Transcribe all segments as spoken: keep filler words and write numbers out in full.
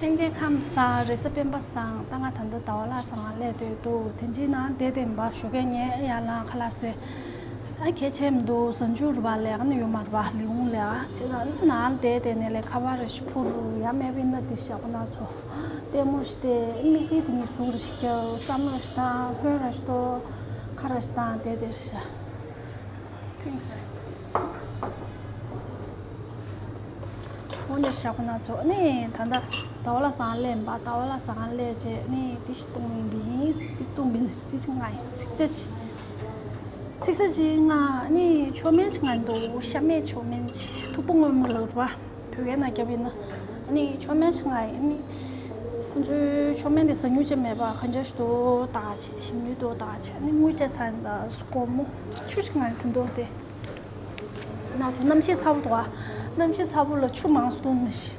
ཐེངས་འདིའི་ཁམས་བཟང་། རེས་གཟའ་སྤེན་པ་བཟང་། ད་ང་ད་ལྟ་ཟླ་བ་ལྷ་ས་ནང་སླེབས་བསྡད་འདུག་དེ་རྗེས་ནང་བསྡད་དེ་འབའ་ཞོགས་ཀས་ངས་ཡར་ལངས་ཁ་ལག་ཟས། ཨ་གལ་ཆེ་མི་འདུག་གཟའ་མཇུག་རེད་པ། ལས་ཀ་ནི་ཡོད་མ་རེད་པ། ལས་ཁུངས་ལས་ཀ་བྱས་ཙང་ནང་བསྡད་དེ་ནས་ལས་ཁ་པར་རེ་ཞིག་འཕུར། ཡ་མེད་པ་ཡིན་ན་འདི་ཞག་པོ་ན་ཚོ་ལྟད་མོ་རེ་ཞིག་བལྟས། མིག་གིས་དེ་ནས་ཟུག་རེ་ཞིག་རྒྱག་བསམ་བློ་རེ་ཞིག་བཏང་། ཧོན་རེ་ཞིག་ལྟོས། ཁ་རེ་ཞིག་བཏང་བསྡད་དེ་རེད་ཤག Thanks. འོ་ནས་ཞག་པོ་ན་ཚོ་ནི་ད་ལྟ་ཟླ་བ་ལྷ་ས་ནང་སླེབས་པ། ཟླ་བ་ལྷ་ས་ནང་སླེབས་རྗེས་ནི་འདི་ཞིག་བཏུང་ཡིན་པ་ཡིན། འདི་བཏུང་མིན་འདི་ཞིག་ང་ཚིག་ཆ་ཅིག་ཚིག་ཆ་ཅིག་ང་ནི་མཆོད་མེ་ཞིག་ང་འདུག་ཤ་མེད་མཆོད་མེ་ཅིག་ཐུག་པ་སྔོན་མོ་ལབ་པ། བོད་སྐད་ནང་བརྒྱབ་ཡིན་ན། ཨ་ནི་མཆོད་མེ་ཞིག་ང་ཡིན། ཨ་ནི་ཁོང་ཚོའི་མཆོད་མེ་འདི་ཟ་མྱོང་ཅིག་མེད་པ། གང་ཅི་ཞིག་ཏུ་བཏགས་བྱས། ཞིམ་ཉུལ་དུ་བཏགས་བྱས། ཨ་ནི་དངུལ་ཆ་ཚང་དང་སྒོར་མོ་ཆུ་ཞིག་ང་ཡིན་དེ་འདུག་སྟེ། ང་ཚོ་གནམ་གཤིས་ཚ་པོ་འདུག་ཨ། གནམ་གཤིས་ཚ་པོ་ལ་ཆུ་མང་སུ་བཏུང་མི་ཤེས།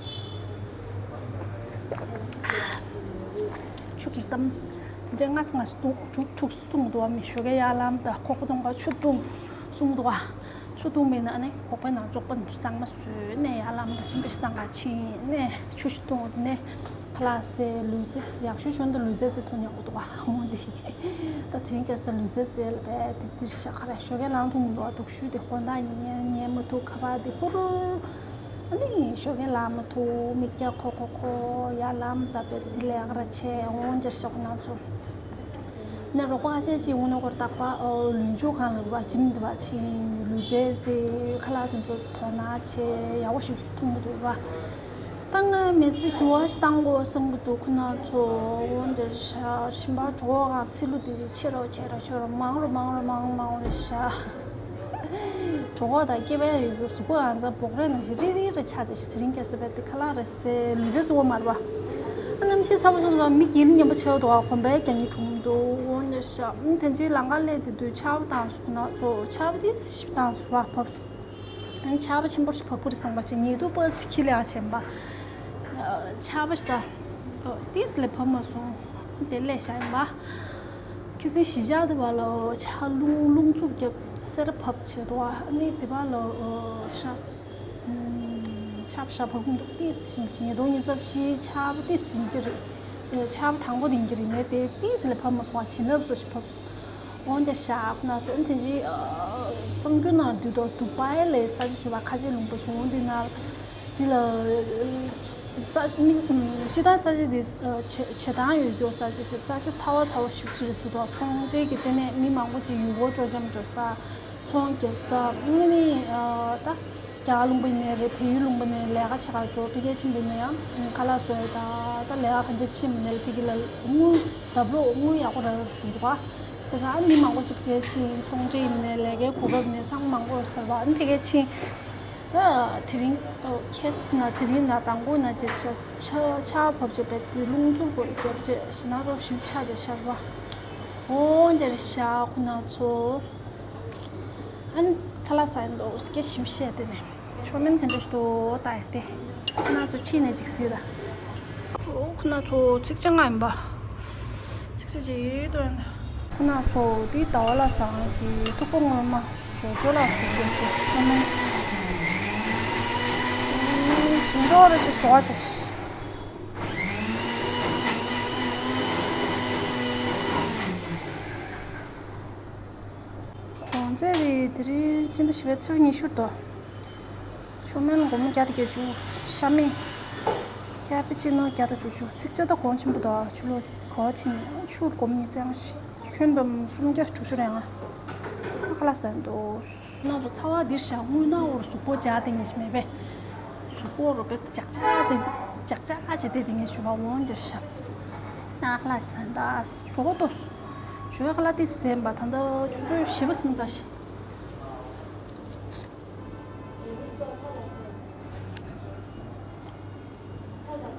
ཆུ་གི་གཏམ། དེ་འདྲའི་ལྔ་ཙམ་ལྔ་ཙམ་བཏུང་། དྲུག་དྲུག་ཙམ་བཏུང་འདུག་ཨ། མི་ཞོགས་ཀས་ཡར་ལངས་དང་ཁོག་པ་སྟོང་པ་ཆུ་བཏུང་གསུངས་འདུག་ཨ། ཆུ་བཏུང་མིན་ན་ནི་ཁོག་པའི་ནང་བཙོག་པ་གཙང་མ་བཟོས་ནས་ཡར་ལངས་དང་ཕྱིན་པ་ཞིག་བཏང་ག་ཕྱིན་ནས་ཆུ་ཞིག་བཏུང་ནས་ཁ་ལག་ཟས། ལུས་རྩལ་ཡག་ཤོས་བྱུང་དུས་ལུས་རྩལ་རྩེ་ཐུབ་ཉག་པོ་འདུག་ཨ། འོ་འདི་ད་དེ་རིང་ཁ་སང་ལུས་རྩལ་རྩེ་ལ་བས་དེ་འདིར་ཤ་ཁ་ར་ཞོགས་ཀས་ལངས་ཐུབ་མི་འདུག་ཨ། སྡུག་ཤོས་དེ་དགོང་དག་ཉལ་ཉལ་མ་ཐུབ། ཁ་པར་དེ་ཕུར། ཨ་ནི་ཞོགས་ཀས་ལངས་མ་ཐུབ། མིག་རྒྱ་ཁོ་ཁོ་ཁོ་ཡར་ལངས་ས་བས་དེ་ལས་ཀ་ར་བྱས། འོང་འཇར་ཤོག་ན་ཚོ་ནས་རོགས་པ་ཁ་ཤས་ཅིག་འོང་ན་ཁོར་རྟག་པ་ལུས་སྦྱོང་ཁང་ལ་བ་ཇིམ་དུ་བ་ཕྱིན། ལུས་རྩལ་རྩེ། ཁ་ལག་དེ་ཚོ་དོ་སྣང་བྱས། ཡག་པོ་ཞིག་འཐུང་གི་འདུག་བ། ད་ང་མི་ཚེ་འགྱུར་བ་ཞིག་བཏང་དགོས་བསམ་གི་འདུག་ཁོ་ན་ཚོ་འོང་འཇར་ཤ་ཞིམ་པ་གྲོགས་གང་ཚེ་ལུ་དེ་ཆེ་རོ་ཆེ་རོ་ཆེ་རོ་མང་རོ་མང་རོ་མང་མང་རོ་ཤ། གྲོད་ཁོག་དང་སྐེད་པའི་ཡོད་ཚད་གཟུགས་པོ་ཨང་ཚ་སྦོག་རེ་ནང་བཞིན་རིལ་རིལ་རེ་ཆགས་ཏེ་ཞིག་དེ་རིང་སྐྱ་སེར་པའི་དེ་ཁ་ལག་རེ་ཟས། ལུས་རྩལ་གཙོ་བོ་མ་རེད་པ། ཨ་གནམ་གཤིས་ཚ་པོ་ཚོ་ལ་མི་དགེ་ལི་ཉན་པོ་ཆེ་བ་འདུག་ཨ། གོམ་པའི་རྒྱ་ཉིན་གྲུང་འདུག་འོ་ཉེར་ཤག་ཨ་དེ་རྗེས་ལམ་ཁ་སླེབས་དེ་དུས་ཆར་པ་བཏང་སོང་ན་ཚོ་ཆར་པ་དེ་ཞིག་བཏང་སོང་བ་བབས་སོང་། ཨ་ཆར་པ་ཆེན་པོ་ཞིག་བབས་པ་རེད་བསམ་པ་ཆེ། ཉེ་དུ་པ་ཞིག་ཁྱི་ལས་ཨ་ཆེན་པ། ཆར་པ་ཞིག་ད་དེ་ལས་བབས་མ་སོང་། དེ་ལས་ཤ་ཡིན་པ། ཁ་སང་གཞིས་ཆགས་དེ་བ་ལ་ཆར་རླུང་རླུང་འཚུབ་བརྒྱབ་སེར་བབས་བྱས་འདུག་ཨ་ནི་དེ་བ་ལ་ཤ་ཆར་པ་ཤ་བབས་ཀྱི་འདུག་ཏིས་ཕྱིན་ཕྱིན་ཉིས་སྟོང་ཉི་ཤུ་རྩ་བཞིའི་ཆར་པ་ཏིས་ཡིན་གྱི་རེད། ཆར་པ་དང་པོ་དེ་ཡིན་གྱི་རེད། ངས་དེ་ཏིས་ལས་བབས་མ་སོང་བ། བྱིན་རླབས་ཚོ་ཞིག་བབས་སོང་། འོན་ཀྱང་ཤ་ཁོ་ན་ཚོ་ཨ་དེ་རྗེས་གསར་འགྱུར་ནང་བསྡུས་དོ་དུ་པའི་ལས་ས་ཆ་ཞུ་བ་ཁ་ཆེ་ལུང་པ་བྱུང་འདི་ན་འདི་ལ། ས་མི་སྤྱི་བཏང་ས་ཆ་འདི་བྱེ་བྱེ་ཐང་ཡོད་རྒྱུ་ས་ཆ་ཞིག་ས་ཆ་ཚ་བ་ཚ་བ་ཞིག་ཅིག་རེད་ཟེར་དོ། ཚོང་འབྲེལ་གྱི་ལྟེ་གནས་མི་མང་པོ་ཅིག་ཡུལ་སྐོར་སྤྲོ་འཆམ་འགྲོ་ས། ཚོང་རྒྱབ་ས་ཨ་ནི་ད་རྒྱ་གར་ལུང་པ་ཡིན་ནའི་རེད། བལ་ཡུལ་ལུང་པ་ནས་ལས་ཀ་བྱེད་གར་འགྲོ། ཕ་གིར་ཕྱིན་པ་ཡིན་ན་ཡང་ཁ་ལག་བཟོ་ཡ་ད་ད་ལས་ཀ་གང་ཅི་ཕྱིན་པ་ནས་ཕ་གི་ལ་དངུལ་ལྡབ་ལོག་དངུལ་ཡག་པོ་རག་ཟིན་འདུག་ག་བྱས་ཙང་ཨ་མི་མང་པོ་ཅིག་ཕ་གིར་ཕྱིན། ཚོང་འབྲེལ་ཡིན་ནའི་ལས་ཀའི་གོ་སྐབས་ནས་ཚང་མ་མང་པོ་རག་ཟེར་བ། ཨ་ནི་ཕ་གིར་ཕྱིན། ད་དེ་རིང་ཁ་སང་ན་དེ་རིང་ན་དང་པོ་ན་ཅིག་ཤ་ཆ་ཆར་བབས་བྱས་པས་དེ་རླུང་འཚུབ་པོ་བརྒྱབ་བྱས་ཞེ་ན་རོ་ཞིག་ཆགས་བསྡད་ཤག་པ། འོ་འདིར་ཤ་ཁོ་ན་ཚོ། ཨ་ནི་ཁ་ལག་ཟ་ཡིན་འདུག་སྐད་ཞིམ་བཤད་དེ་ནས་མཆོད་མེ་ག་འདྲ་ཞིག་འདུག་ལྟ་ཡ་དེ། ཁོ་ན་ཚོ་ཁྲིད་ནས་ཅིག་གཟིགས་ལ། འོ་ཁོ་ན་ཚོ་ཚིག་ཆ་ལྔ་ཡིན་པ། ཚིག་ཆ་ཅིག་ཏོན། ཁོ་ན་ཚོ་དེ་ཟླ་བ་ལྷ་ས་གི་ཐུག་པ་སྔོན་མ་ཇོ་ཇོ་ལགས་སུ་བསྐྱོད་དེ་མཆོད་མེ། ཞིང་འབྲོག་རེ་ཞིག་བཟོ་བ་བྱ་ཞིག་གོང་ཚད་རེད། དེ་རིང་སྤྱི་ཟླ་བཞི་པའི་ཚེས་པ་ཉི་ཤུ་དོ། མཆོད་མེ་ལ་སྒོར་མོ་བརྒྱ་དང་བརྒྱད་ཅུ། ཤ་མེད། ཁ་པར་ཕྱིན་ནོ་བརྒྱ་དང་བཅུ་བཅུ། ཚིག་བཅད་ད་གོང་ཆེན་པོ་དང་ཆུ་ལོག་གོ་ཕྱིན་ཆུ་སྒོར་མོ་ཉི་ཤུ་རྩ་ལྔ་ཞིག་ཁྱོན་བསྡོམས་སུམ་བརྒྱ་དྲུག་ཅུ་རེ་ལྔ། ཁ་ལག་ཟ་འདུག་ང་ཚོ་ཚ་བ་འདིར་བཞག་དངུལ་ནག་འོར་གཟུགས་པོ་འཇག་དེ་ངེས་ཤིག་མེད་པས། གཟུགས་པོ་རུ་པས་ཇག་ཇག་དེ་ཇག་ཇག་བྱས་དེ་དེ་ངེས་ཞུ་བ་འོང་འདིར་བཞག་ན་ཁ་ལག་ཟ་འདུག་ཞོགས་ཏོ། ཞོགས་ཁ་ལག་དེ་ཟས་པ་ད་ལྟ་ཆུ་ཚོད་བཞི་པ་ཟིན་ས་ཞིག་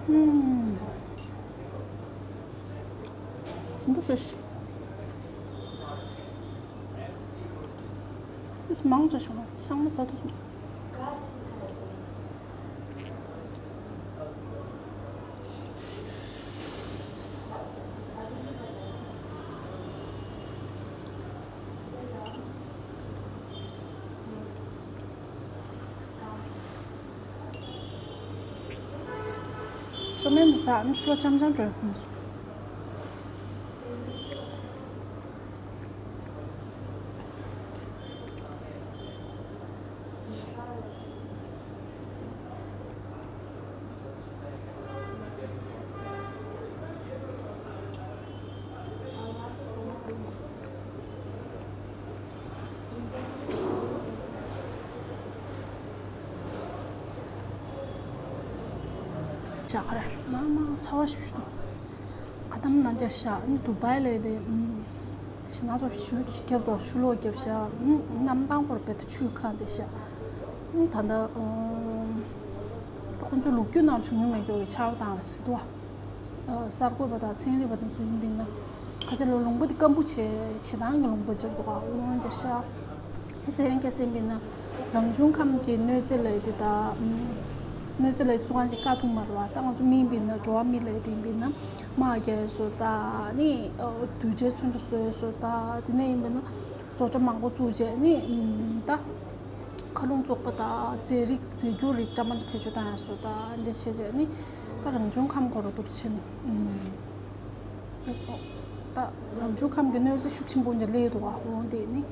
ཧུམ། ཞིམ་པོ་ཞེ་ཞིག་ཏིས་མང་ཙམ་བྱུང་། ཆང་མ་ཟ་ཐུབ་སོང་། ཁྲོ་མེན་འདི་ཟ་ཨམ་ཆུ་ལོ་ཆམ་ཆམ་འགྲོ་ཡོང་གི་མ་སོང་། ཞག་ཁ་རེ་མ་མ་ཚ་བ་ཞུ་ཞུ་འདུག་ཁ་དམ་ན་འདྲ་ཤག་ཨ་ནི་དུ་བའི་ལས་དེ་ཨུམ། ཞི་ན་ཚོ་ཞུ་ཆུ་རྒྱབ་དོ་ཆུ་ལོག་རྒྱབ་ཤག་ཨུམ། གནམ་ཐང་སྐོར་བེད་དུ་ཆུ་ཁ་འདི་ཤག་ཨུམ། ད་ལྟ་ཨུམ། ཁོང་ཚོ་ལུག་རྒྱུ་ནང་བྱུང་མྱོང་མེད་རྒྱུ་གི་ཆར་པ་དང་ཟེར་འདུག་ཨ། གསར་འགོད་པ་དང་ཚན་རིག་པ་དང་ཚོ་ཡིན་པས་ན། ཁ་ཆེ་ལོ་ལུང་པ་འདི་སྐམ་པོ་བྱས་བྱེ་ཐང་གི་ལུང་པ་ཅིག་འདུག་ཨ། འོང་འདྲ་ཤག་དེ་རིང་ཁ་སེམས་པས་ན། རང་བྱུང་ཁམས་ཀྱི་གནོད་འཚེ་ལས་དེ་དང་། གནོད་འཚེ་ལས་སུ་གང་ཅིག་དཀའ་ཐུབ་མ་རེད་བ། ད་ང་ཚོ་མི་ཡིན་པས་ན་འགྲོ་བ་མི་ལས་དེ་ཡིན་པས་ན། དམག་རྒྱག་ཡས་བཟོ་ད་ནི། རྡུལ་ཕྲན་ཚོན་ཁྲ་བཟོ་ཡས་བཟོ་ད་དེ་ནས་ཡིན་པས་ན། བཟོ་གྲྭ་མང་པོ་བཙུགས་བྱས་ནི། ད། མཁའ་རླུང་བཙོག་པ་དང་རྫས་རིགས་རྫས་འགྱུར་རིགས་འདྲ་མ་འདྲ་བེད་སྤྱོད་བཏང་ཡ་བཟོ་ད་འདི་བྱས་བྱས་ནི། ད་རང་བྱུང་ཁམས་ཁོ་རང་སྡུག་ཆེ་ནི། ད་རང་བྱུང་ཁམས་ཀྱི་གནོད་འཚེ་ཤུགས་ཆེན་པོ་འདི་སླེབས་འདུག་ག་འོང་དེ་ནི།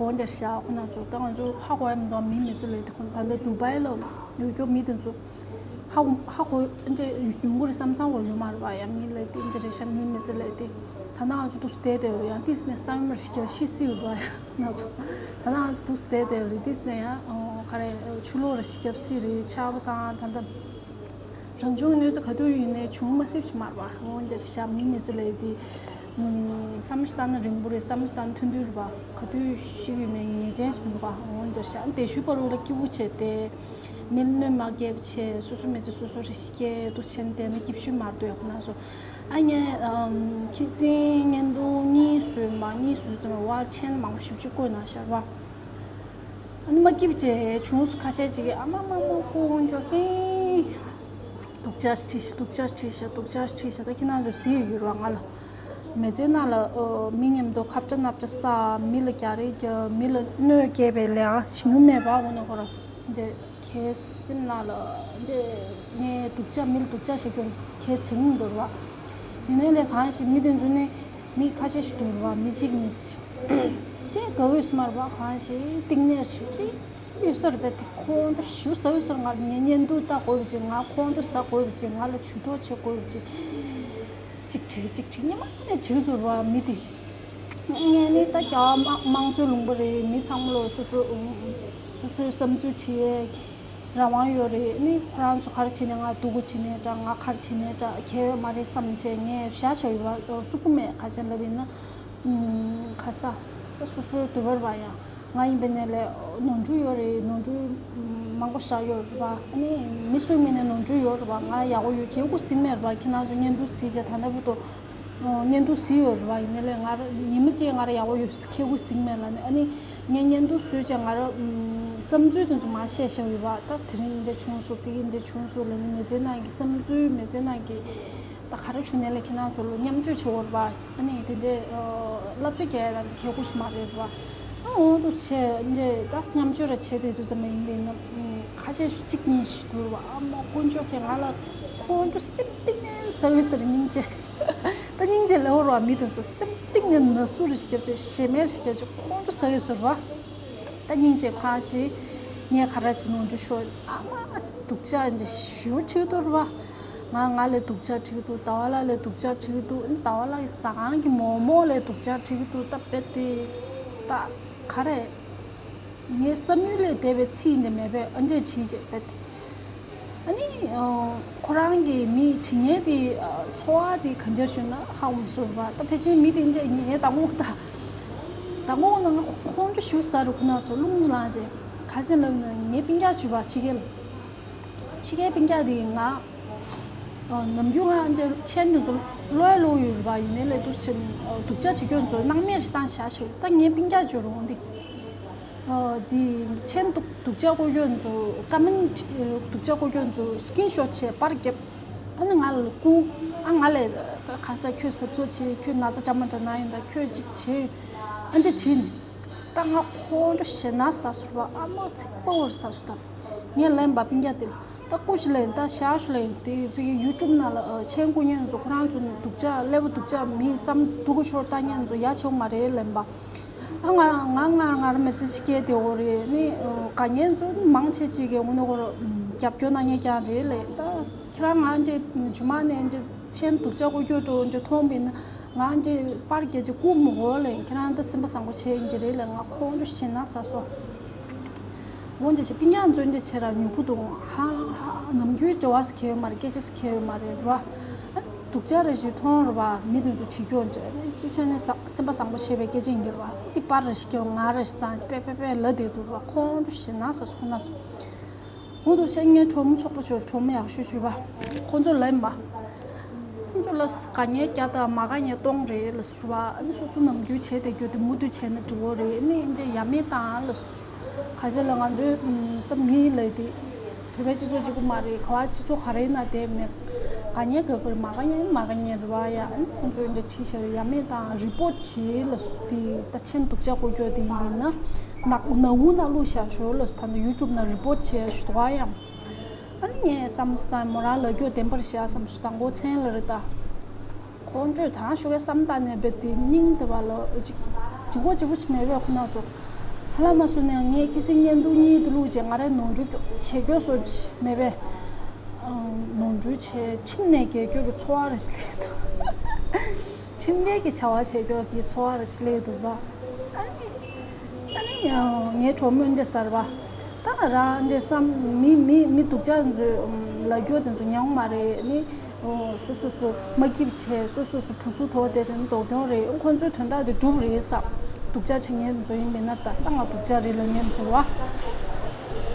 འོང་དེར་བཞག་ཁོ་ན་ཚོ་ད་ང་ཚོ་ཧ་གོ་ཡ་མི་འདུག་མི་མི་ཚེ་ལས་དེ་ཁོ་ད་ལྟ་དུ་བའི་ལ་ཡོད་རྒྱུ་མི་དེ་ཚོ། ཧ་གོ་ཧ་གོ་འདྲ་ཡོང་གི་རེད་བསམ་བསམ་བོར་ཡོད་མ་རེད་བ། ཡ་མི་ལ་དེ་འདྲ་རེད་ཤག་མི་མི་ཚེ་ལ་དེ། ད་ནང་ང་ཚོ་དུས་སུ་བསྡད་བསྡད་ཡོད་རེད། ཡང་ཏིས་ནས་བསམ་མར་སྐྱ་ཤི་སི་ཡོད་རེད་བ། ཡ་ང་ཚོ་ད་ནང་ང་ཚོ་དུས་སུ་བསྡད་བསྡད་ཡོད་རེད། ཏིས་ནས་ཡང་ག་རེ་ཆུ་ལོག་རེ་སྐྱབས་སི་རེད། ཆར་པ་དང་ད་ལྟ་རང་བྱུང་གི་གནོད་འཚེ་ག་དུས་ཡིན་ནའི་བྱུང་མ་སྲིད་ཅིག་མ་རེད་བ། འོ་འདྲ་རེད་ཤག་མི་མི་ཚེ་ལ་དེ། བསམ་བློ་ཞིག་བཏང་ན་རིང་པོ་རེད། བསམ་བློ་ཞིག་བཏང་ན་ཐུང་ཐུང་རེད་བ། ག་དུས་ཤི་གི་ཡོད་མེད་ངེས་ཅན་ཞིག་མི་འདུག་ག་འོ་འདྲ་རེད་ཤག་དེ་ཞུ་བར་འོ་ལ་སྐྱིད་པོ་བྱས་ཏེ། མི་ལ་གནོད་མ་སྐྱེལ་བྱས་སོ་སོ་མི་ཚེ་སོ་སོ་རེ་ཞིག་སྐྱེལ་འདུག་བྱས་ནས་དེ་ནས་སྐྱིད་ཤོས་མར་འདུག་ཡག་པོ་ན་སོ། ཨ་ངས་ཁྱི་ཚན་བརྙན་ཐུང་གཉིས་བཟོས་མ་གཉིས་བཟོས་ཙམ་པ་ཆེན་མང་པོ་ཞིབ་ཅིག་བཀོད་གནང་ཤག་བ། ཨ་ནི་མ་སྐྱིད་བྱས་བྱུང་སོ་ཁ་ཤས་ཅིག་གིས་ཨ་མ་མ་མ་ཀུ་ཧུན་ཅོ་ཧེ། སྡུག་ཅག་ཁྲིད་ཤག་སྡུག་ཅག་ཁྲིད་ཤག་སྡུག་ཅག་ཁྲིད་ཤག་ད་ཁྱེད་རང་ཚོ་གཟིགས་ཡོད་ར་ང་ལ། མི་ཚེ་ནང་ལ་ཨོ་མི་མཉམ་དུ་ཁ་བྲལ་ནབ་བྲལ་ས་མི་ལ་རྒྱག་རེས་རྒྱག་མི་ལ་གནོད་སྐྱེལ་བའི་ལས་ཀ་བྱེད་མྱོང་མེད་པ་འོ་ན་ཁོ་ར་འདི། ཁའི་སེམས་ནང་ལ་འདི་ངས་སྡུག་ཅག་མི་ལ་སྡུག་ཅག་བྱེད་རྒྱུ་ཁའི་དྲན་གྱི་འདུག་ར་བ། ཡིན་ནའི་ལས་གང་ཞིག་མི་དེ་ཚོ་ནི་མི་ཁ་ཤས་ཤིག་འདུག་ར་བ། མི་གཅིག་གཉིས་ཤིག་ཅེས་དགའ་འོས་སུ་མར་བ་གང་ཞིག་གཏིང་ནས་ཞིག་ཅིག་ཡོད་ས་རེད་པས། དེ་ཁོང་ཁྲོ་ཞེ་པོ་ཟ་འོས་ས་རེད། ང་ལ་ངའི་བརྙན་ཐུང་ལྟ་དགོས་པ་ཅིག་ང་ཁོང་ཁྲོ་ཟ་དགོས་པ་ཅིག་ང་ལ་ཇུས་གཏོགས་བྱེད་དགོས་པ་ཅིག་ཅིག་བྲིས་ཅིག་བྲིས་ཉི་མ་ནས་བྲིས་འདུག་ར་བ་མི་དེ། ངས་ནི་ད་རྒྱ་དམངས་གཙོའི་ལུང་པ་རེད། མི་ཚང་མ་ལོ་སོ་སོ་སོ་སོའི་བསམ་ཚུལ་བྲིས་རང་དབང་ཡོད་རེད། ནི་ཁོ་རང་ཚོ་ག་རེ་བྲིས་ནས་ང་སྡུག་གུ་བྲིས་ནས་འདྲ། ང་ག་རེ་བྲིས་ནས་འདྲ་གལ་ཡོད་མ་རེད་བསམ་བྱས་ངས་བཞག་བཞག་ཡོད་པ་གསུག་པོ་མེད། ག་ཅན་ལབ་ཡིན་ན་ཁ་ས་ད་སོ་སོའི་འདོད་པ་རེད་པ། ཡང་ང་ཡིན་པའི་ནས་ལས་ནོར་འཁྲུལ་ཡོད་རེད། ནོར་འཁྲུལ་མང་པོ་བཞག་ཡོད་རེད་པ། ནི་མི་སུའི་མིང་ནས་ནོར་འཁྲུལ་ཡོད་རེད་པ། ང་ཡག་པོ་ཡོད་ཁྱེད་ཀུ་ཟིན་མེད་རེད་པ། ཁྱེད་རང་ཚོ་བརྙན་ཐུང་གཟིགས་བྱས་ད་ལྟ་བུ་དོ། བརྙན་ཐུང་གཟིགས་ཡོད་རེད་བ། ཡིན་ནའི་ལས་ང་ར་ཉི་མ་གཅིག་ང་ར་ཡག་པོ་ཡོད་ཁྱེད་ཀུ་གཟིགས་མེད་ལ་ནི། ཨ་ནི་ངས་བརྙན་ཐུང་བཟོས་བྱས་ང་ར་བསམ་ཚུལ་དེ་ཚོ་མར་བཤད་བཞག་ཡོད་པ། ད་དེ་རིང་འདི་འདྲ་བྱུང་སོང་། དེ་གི་འདི་འདྲ་བྱུང་སོང་ལབ་ནི་མི་ཚེ་ནང་གི་བསམ་ཚུལ་མི་ཚེ་ནང་གི་ད་ག་རེ་བྱུང་ནའི་ལས་ཁྱེད་རང་ཚོ་ལ་མཉམ་སྤྱོད་བྱེད་འོར་བ། ཨ་ནི་དེ་འདྲའི་བསླབ་བྱ་རྒྱག་ཡ་ལ་འདི་ཁྱེད་ཀུ་ཞིག་མ་རེད་བ། ཨ་འོང་དུ་བྱས་འདི་ད་མཉམ་སྤྱོད་ར་བྱས་དེ་དུས་ཙམ་མ་ཡིན་པས་ན་ཁ་ཤས་ཤིག་གཅིག་གཉིས་ཤིག་འདུག་བ། ཨ་མ་དཀོན་མཆོག་གིས་ང་ལ་ཁོང་ཚོ་སེམས་གཏིང་ནས་ཟ་འོས་ཟེར་སྙིང་རྗེ། ད་སྙིང་རྗེ་ལབ་རོགས་མི་དེ་ཚོ་སེམས་གཏིང་ནས་ན་ཟུག་རེ་ཞིག་བརྒྱབ་བྱས་ཞེ་མེར་ཞིག་བརྒྱབ་བྱས་ཁོང་ཚོ་ཟ་ཡོད་ཟེར་བ། ད་སྙིང་རྗེ་ཁ་ཞིག་ངས་ག་ར་ཅིག་ནོར་འཁྲུལ་ཤོར། ཨ་མ་སྡུག་ཅག་འདི་ཞུ་ཁྲིད་དོར་བ། ང་ང་ལས་སྡུག་ཅག་ཁྲིད་འདུག་ཟླ་བ་ལགས་ལས་སྡུག་ཅག་ཁྲིད་འདུག་ཟླ་བ་ལགས་ཀྱི་ཟ་ཁང་གི་མོག་མོག་ལས་སྡུག་ཅག་ཁྲིད་འདུག་ད་དཔེ་དེ་ད་ག་རེ། ངའི་བསམ་ཡུལ་ལས་འདས་པའི་ཚིག་འདི་མེད་པས། ཨ་འདྲས་བྲིས་བྱས་དཔེ་དེ། ཨ་ནི། ཁོ་རང་གི་མི་བྲིས་མཁན་དེ་ཚོར་བ་དེ་ག་འདྲ་ཞུ་ན་ཧ་གོ་མ་སོང་བ། ད་ཕལ་ཆེར་མི་དེ་འདྲ་ངས་ད་དགོང་ད། ད་དགོང་ན་ང་ཁོང་ཁྲོ་ཞུ་ས་རུ་ཁོ་ན་ཚོ་རླུང་ལངས་བྱས་ག་ཅན་ལབ་ན་ངའི་སྤུན་ཀྱག་བྱུས་པ་ཕྱི་རྒྱལ། ཕྱི་རྒྱལ་སྤུན་ཀྱག་དེ་ང་ནམ་རྒྱུན་ང་འདྲ་མཆན་དེ་ཚོ་ཀློག་ཡ་ཀློག་ཡོད་རེད་པ། ཡིན་ནའི་ལས་འདུག་ཕྱིན་སྡུག་ཅག་བྲིས་ཁྱོད་ཚོ་སྣང་མེད་ཞིག་བཏང་བཞག་ཞུ། ད་ངའི་སྤུན་ཀྱག་བྱུས་རུང་དེ། འདི་མཆན་སྡུག་སྡུག་ཅག་བཀོད་རྒྱུ་ཚོ་ཀ་མེན་སྡུག་ཅག་བཀོད་རྒྱུ་ཚོ་སི་ཀིན་ཤོ་ཊི་བྱས་པར་བརྒྱབ། ཨ་ནི་ང་ལ་བསྐུར། ཨ་ང་ལས་ཁ་ས་ཁྱོད་གཟབ་གཟབ་བྱེད། ཁྱོད་ན་ཚ་འདྲ་མ་འདྲ་ན་ཡོང་ད་ཁྱོད་ཅིག་བྱེད། ཨ་འདྲ་བྲིས་ནས་ད་ང་ཁོང་ཁྲོ་ཞེ་ན་ཟ་སོང་བ། ཨ་མ་ཚིག་པ་བོར་ཟ་སོང་ད། ངས་ལན་པ་སྤུན་ཀྱག་དེ་ལ། ད་སྐུ་ཞིག་ལས་ད་ཞག་ཞིག་ལས་དེ་བི་ཡུ་ཊུབ་ནང་ལ་མཆན་བཀོད་མཁན་ཚོ་ཁོ་རང་ཚོ་སྡུག་ཅག་ཀླད་པ་སྡུག་ཅག་མི་བསམ་སྡུག་གི་ཤོར་ལྟ་མཁན་ཚོ་ཡ་ཆེ་བ་མ་རེད་ལབ་པ། ཨ་ང་ང་ང་ང་ར་མི་ཚེ་ཞིག་སྐྱེལ་དེ་འོ་རེད་ནི། དགའ་མཁན་ཚོ་མང་ཆེ་ཅིག་གི་འོ་ནི་འོ་ར་རྒྱབ་སྐྱོར་གནང་མཁན་ཀྱང་རེད་ལས། ད་ཁྱེད་རང་ང་འདྲེ་ཇུ་མ་ནས་འདྲེ་མཆན་སྡུག་ཅག་བཀོད་རྒྱུ་འགྲོ་འདྲེ་མཐོང་བས་ན། ང་འདི་པར་རྒྱག་ཅིག་བསྐུར་མི་དགོས་ལས། ཁྱེད་རང་ད་སེམས་པ་བཟང་པོ་བྱས་ཡིན་གྱི་རེད་ལས། ང་ཁོང་ཁྲོ་ཞེ་ན་ཟ་སོང་། འོན་ཏེ་ཞེ་པི་ཉག་འཛོལ་འདི་བྱས་ར་མྱུ་གུ་དུ་ཧ་ཧ་ནམ་རྒྱུན་འབྲེལ་བ་ཟེར་གྱི་ཡོད་མ་རེད། སྐད་ཆ་ཟེར་གྱི་ཡོད་མ་རེད་ར། ཨ་སྡུག་ཅག་རེ་ཞིག་མཐོང་ར་བ་མི་དེ་ཚོ་བྲིས་སྐྱོན་འདྲ་ཅི་བྱས་ནས་ས་སེམས་པ་བཟང་པོ་བྱས་པའི་སྐད་ཆ་ཡིན་གྱི་ར། འདི་པར་རེ་ཞིག་སྐྱོན་ང་རེ་ཞིག་དང་པེ་པེ་པེ་ལ་དེ་དུ་ར། ཁོང་ཁྲོ་ཞེ་ན་ཟ་སོང་ན་སོང་། ཧུང་དུ་ཤ་ངའི་གྲོགས་མོ་ཚོགས་པ་ཚོར་གྲོགས་མོ་ཡག་ཤོས་ཞུས་པ། ཁོང་ཚོ་ལབ་མ། ཁོང་ཚོ་ལ་དགའ་ཉེ་བརྒྱ་དང་མ་དགའ་ཉེ་སྟོང་རེད་ལ་ཞུ་བ། ཨ་ནི་སོ་སོ་ནམ་རྒྱུན་བྱས་དེ་རྒྱུ་དེ་མུ་མཐུད་བྱས་ན་འགྲིག་གི་རེད། ཨ་ནི་འདྲ་ཡ་མེད་དང་ལ་ཁ་ཆེ་ལ་ང་ཚོའི་ད་མི་ལ་དེ་བོད་པའི་སྤྱི་ཚོགས་གཅིག་པུ་མ་རེད། ག་བ་སྤྱི་ཚོགས་ག་རེ་ཡིན་ན་དེ་ནས་དགའ་ཉེ་དགའ་གི་རེད། མ་དགའ་ཉེ་མ་དགའ་ཉེ་རེད་བ། ཡ་ཨ་ནི་ཁོང་ཚོ་འདྲ་ཁྲིད་བྱས་ཡ་མེད་དང་རི་པོ་ཊི་བྱས་ལ་སུ་དེ་ད་མཆན་སྡུག་ཅག་བཀོད་རྒྱུ་དེ་ཡིན་པས་ན་ནག་ནག་འུ་ནག་བླུགས་བཞག་ཞོར་ལ་ད་ནི་ཡུ་ཊུབ་ནང་རི་པོ་ཊི་བྱས་ཞུ་དོ་ཡ། ཨ་ནི་ངས་བསམ་སྟངས་མོ་རང་ལ་རྒྱུ་བདེན་པར་བཞག་བསམ་སུ་དང་པོ་མཚན་ལ་རེད་ད། ཁོང་ཁྲོས་ད་རང་ཤུ་གའི་བསམ་སྟངས་ནས་བེད་དེ་སྙིང་དེ་བ་ལ་ཅིག་ལྗིད་ཁོག་ལྗིད་པོ་ཞིག་མེད་པས་ཁོ་ན་ཚོ། ཧ་ལམ་མ་སུ་ནས་ངས་ཁྱི་སེ་བརྙན་ཐུང་གཉིས་དུ་བླུགས་རྗེས་ང་རའི་ནོར་འཁྲུལ་བྱེད་སྐྱོ་སོ་ཅི་མེད་པས། ནོར་འཁྲུལ་བྱས་ཁྲིམས་ནས་རྒྱལ་སྐྱོ་གི་འཚོ་བ་རེ་ཞིག་ལས་འདུག་ཁྲིམས་འགལ་གྱི་བྱ་བ་བྱེད་སྐྱོ་གི་འཚོ་བ་རེ་ཞིག་ལས་འདུག་བ། ཨ་ནི། ཨ་ནི་ངའི་གྲོགས་མོས་འདྲེ་ཟེར་བ། ད་རང་འདྲེ་བསམ་མི་མི་མི་སྡུག་ཅག་ཚོས་ལ་རྒྱོ་དེ་ཚོ་ཉང་མ་རེད་ནི། སོ་སོ་སོ་མ་སྐྱིབ་བྱས། སོ་སོ་སོ་བུ་སུ་དོ་དེ་དེ་ནི་སྡུག་གྱོང་རེད། ཁོ་ཚོའི་དོན་དག་དེ་འགྲུབ་རེད་ས། སྡུག་ཅག་བྱེད་མཁན་ཚོ་ཡིན་མིན་ན་ད་ལྟ་ང་སྡུག་ཅག་རེད་ལ་ངན་ཚོ་བ།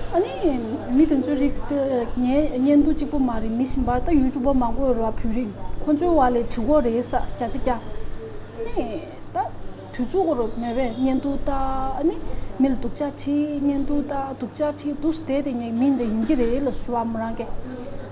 ཨ་ནི་མི་དེ་ཚོའི་རིགས་དེ་ངའི་བརྙན་ཐུང་གཅིག་པུ་མ་རེད། མི་གཞན་པ་ད་ཡུ་ཊུབ་པ་མང་པོ་ཡོད་རེད་བ། བོད་རིགས་ཁོ་ཚོའི་བ་ལས་བྲིས་གོ་རེད་ས་བརྒྱ་ཆ་བརྒྱ། ནི་ད། དུས་ཚོད་འགོར་མེད་པས་བརྙན་ཐུང་ལྟ། ཨ་ནི་མི་ལ་སྡུག་ཅག་ཁྲིད། བརྙན་ཐུང་ལྟ་སྡུག་ཅག་ཁྲིད་འདུག་སྟེ་དེ་ངས་མི་འདྲ་ཡིན་གྱི་རེད་ལ་ཞུ་བ་མོ་རང་གིས།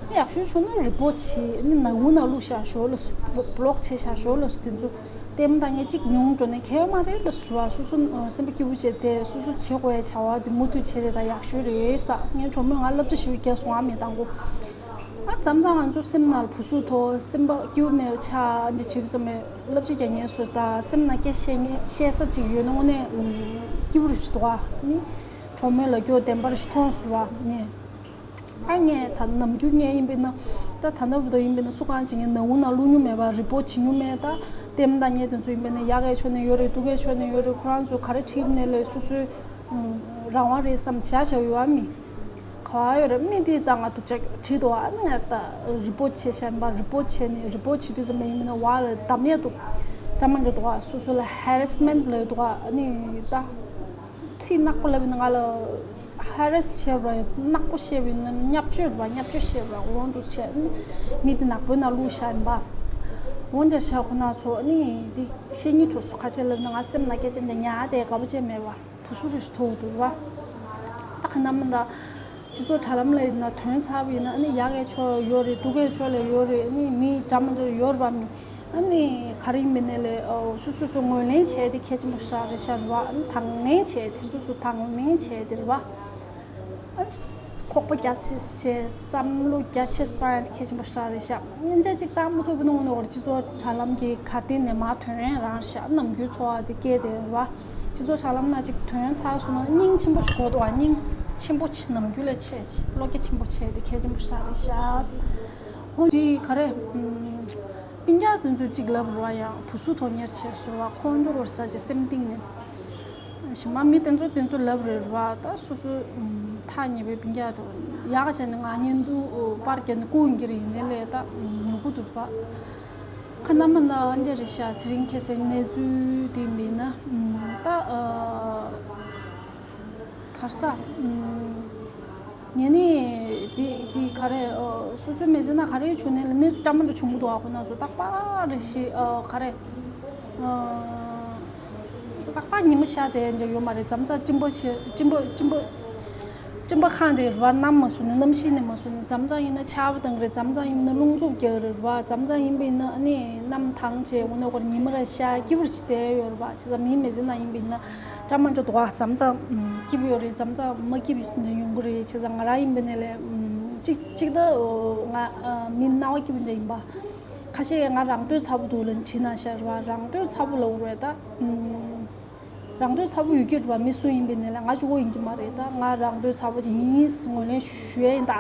ཨ་ཡག་ཤོས་བྱུང་ན་རི་པོ་ཊི་བྱེད། ཨ་ནི་ནག་འུ་ནག་བླུགས་བཞག་ཞོར་ལ་སུ་བོ་ལོག་བྱས་བཞག་ཞོར་ལ་སུ་དེ་ཚོ་ལྟད་མོ་ད་ངས་གཅིག་ཉུང་འགྲོ་ནས་ཁེལ་མ་རེད་ལ་ཞུ་བ། སོ་སོ་སེམས་པ་སྐྱིད་པོ་བྱས་ཏེ་སོ་སོ་བྱེད་དགོས་ཡ་བྱ་བ་དེ་མུ་མཐུད་བྱས་ཏེ་ད་ཡག་ཤོས་རེད་ས། ངའི་གྲོགས་མོས་ང་སློབ་ཁྲིད་ཞུ་རྒྱག་སོང་ཨ་མི་དང་པོ། ཨ་མཚམས་མཚམས་ང་ཚོ་སེམས་ནང་ལ་བུ་སུ་དོ་སེམས་པ་སྐྱིད་པོ་མེད་པ་ཆགས་འདི་བྱེད་དུས་ཙམ་མེད། སློབ་ཁྲིད་རྒྱག་མཁན་སུ་དང་སེམས་ནང་སྐད་བཤད་མཁན་བཤད་ས་ཅིག་ཡོད་ན་དངོས་གནས་སྐྱིད་པོ་རུ་ཞིག་འདུག་ཨ་ནི། གྲོགས་མོས་ལ་སྐྱོ་བདེན་པར་ཞིག་མཐོང་སོང་བ་ནི། ཨ་ངས་ད་ནམ་རྒྱུན་ངས་ཡིན་པས་ན་ད་ད་ལྟ་བུ་དོ་ཡིན་པས་ན་སུ་གང་བྱེད་མཁན་ནག་འུ་ནག་བླུག་མྱོང་མེད་པ། རི་པོ་ཊི་བྱེད་མྱོང་མེད། ད་ལྟད་མོ་ལྟ་མཁན་དེ་ཚོ་ཡིན་པས་ན་ཡག་གའི་ཕྱོགས་ནས་ཡོད་རེད། སྡུག་གའི་ཕྱོགས་ནས་ཡོད་རེད། ཁོ་རང་ཚོ་ག་རེ་བྲིས་ནས་ལས་སོ་སོའི་རང་དབང་རེད་བསམ་བྱ་བྱ་ཡོད་བ་མི། ག་བ་ཡོད་རེད། མི་འདི་ད་ང་སྡུག་ཅག་བྲིས་འདུག་ཨ་ནི་ང་ད་རི་པོ་ཊི་བྱས་བཞག་ཡིན་པ། རི་པོ་ཊི་བྱས་ནས་རི་པོ་ཊི་བྱེད་དུས་ཙམ་པ་ཡིན་མིན་ན་བ་ལ་གདམ་ཡས་འདུག་འདྲ་མ་འདྲ་འདུག་ཨ། སོ་སོ་ལ་ཧེ་རེ་སི་མེན་ཊི་ལབ་འདུག་ཨ། ཨ་ནི་ད་ཚིག་ནག་པོ་ལབ་ཡིན་ན་ང་ལ་ཧེ་རེ་སི་བྱས་པ་རེད། ནག་པོ་བཤད་པ་ཡིན་ན་བརྙས་བཅོས་རེད་པ། བརྙས་བཅོས་བཤད་པ་འོང་འདུག་བྱས། ཨ་ནི་མི་འདི་ནག་པོའི་ནང་བླུགས་བཞག་ཡིན་པ། འོང་འདྲ་བྱས་ཁོ་ན་ཚོ་ཨ་ནི་འདི་བཤད་སྙིང་བྲོ་སོང་། ཁ་ཆེ་ལབ་ན་ང་སེམས་ནང་སྐད་ཆ་འདྲ་ཉག་དེ་དགའ་པོ་བྱས་མེད་པ། བུ་སུ་རུ་ཞིག་ཐོག་འདུག་བ། ད་ཁ་ན་མ་ད་སྤྱི་ཚོགས་དྲ་ལམ་ལ་ཡིན་ན་དོན་ཚར་བ་ཡིན་ན་ཨ་ནི་ཡག་གའི་ཕྱོགས་ཡོད་རེད། སྡུག་གའི་ཕྱོགས་ལ་ཡོད་རེད། ཨ་ནི་མི་འདྲ་མ་འདྲ་ཡོད་རེད་པ། མི་ཨ་ནི་ག་རེ་ཡིན་མིན་ནས་ལས་སོ་སོ་སོ་ངོས་ལེན་བྱས་ཏེ་གལ་ཆེན་པོ་ཞིག་རེད་ཤག་རེད་བ། ཨ་ནི་དང་ལེན་བྱས་ཏེ་སོ་སོ་དང་ལེན་བྱས་ཏེ་རེད་བ། ཨ་ནི་ཁོག་པ་རྒྱ་ཆེ་བྱས་བསམ་བློ་རྒྱ་ཆེ་བཏང་ཡ་དེ་གལ་ཆེན་པོ་ཞིག་རེད་ཤག་འདྲ་ཅིག་བཏང་མ་ཐུབ་པ་ནི་འོ་ནི་འོར་སྤྱི་ཚོགས་དྲ་ལམ་གྱི་གར་སྟེགས་ནས་མར་ཐོན་ཡས་རང་ཤག་ནམ་རྒྱུན་འཚོ་བ་དེ་སྐྱེལ་དེ་རེད་བ། སྤྱི་ཚོགས་དྲ་ལམ་ན་ཅིག་ཐོན་ཚར་སོང་ན་སྙིང་ཆེན་པོ་ཞིག་དགོས་འདུག་ཨ། སྙིང་ཆེན་པོ་ཆེ་ནམ་རྒྱུན་ལས་ཆེ་ཆེ་བློ་སྐྱེད་ཆེན་པོ་བྱས་ཏེ་གལ་ཆེན་པོ་ཞིག་རེད་ཤག་འོ་འདི་ག་རེ། སྤུན་ཀྱག་དེ་ཚོ་གཅིག་ལབ་རེད་བ། ཡང་བུ་སུ་དོ་གཉེར་བྱས་སོང་བ། ཁོང་ཁྲོ་བོར་ས་ཆེ་སེམས་གཏིང་ནས། ཞི་མ་མི་དེ་ཚོ་དེ་ཚོ་ལབ་རེད་བ། ད་སོ་སོ་ཐག་ཉེ་བའི་སྤུན་ཀྱག་དོ་ཡག་བྱས་ནས་ང་བརྙན་ཐུང་པར་རྒྱག་ནས་བསྐུར་གྱི་རེད། ཡིན་ནའི་ལས་ད་ཉོ་གི་འདུག་བ། ཁ་ན་མ་ན་འདྲ་རེད་ཤག་དེ་རིང་ཁ་སང་གནས་ཚུལ་དེ་མིན་ན་ད་གར་ས། ངས་ནི་འདི་འདི་ག་རེ། སོ་སོའི་མི་ཚེ་ན་ག་རེ་བྱུང་ནས་ལ་གནས་ཚུལ་འདྲ་མ་འདྲ་བྱུང་གི་འདུག་ཨ། ཁོ་ན་ཚོ་རྟག་པར་རེ་ཞིག་ག་རེ། རྟག་པར་ཉི་མ་ཤར་དེ་འདྲ་ཡོད་མ་རེད། མཚམས་མཚམས་སྤྲིན་པ་ཞིག་སྤྲིན་པ་སྤྲིན་པ་སྤྲིན་པ་ཁང་དེ་རེད་བ། གནམ་མ་བཟོ་ནས་གནམ་གཤིས་ནས་མ་བཟོ་ནས་མཚམས་མཚམས་ཡིན་ན་ཆར་པ་བཏང་རེད། མཚམས་མཚམས་ཡིན་ན་རླུང་འཚུབ་རྒྱག་རེད་བ། མཚམས་མཚམས་ཡིན་པ་ཡིན་ན་ཨ་ནི་གནམ་དྭངས་བྱས་འོ་ན་ཁོར་ཉི་མ་ར་ཤར་སྐྱིད་པོ་ཞིག་བསྡད་ཡོད་རེད་བ། བྱས་ཙང་མིའི་མི་ཚེ་ན་ཡིན་པ་ཡིན་ན་འདྲ་མ་འདྲ་འདུག་ཨ། མཚམས་མཚམས་སྐྱིད་པོ་ཡོད་རེད། མཚམས་མཚམས་མ་སྐྱིད་པོ་ཡོང་གི་རེད། བྱས་ཙང་ང་རང་ཡིན་པ་ནས་ལས་ གཅིག་གཅིག་ད་ང་མི་སྣང་བ་སྐྱིད་པོ་འདྲ་ཡིན་པ། ཁ་ཤས་ང་རང་འདོད་ཚ་པོ་འདུག་ལ་བྲིས་ན་ཤར་བ་རང་འདོད་ཚ་པོ་ལ་འུར་བས་ད། རང་འདོད་ཚ་པོ་ཡོད་ཀྱི་རེད་པ། མི་སུ་ཡིན་པའི་ནས་ལ་ང་གཅིག་པོ་ཡིན་གྱི་མ་རེད། ད་ང་རང་འདོད་ཚ་པོ་ཅིག་ཡིན་ངོས་ལེན་ཞུ་ཡ་ཡིན་ད།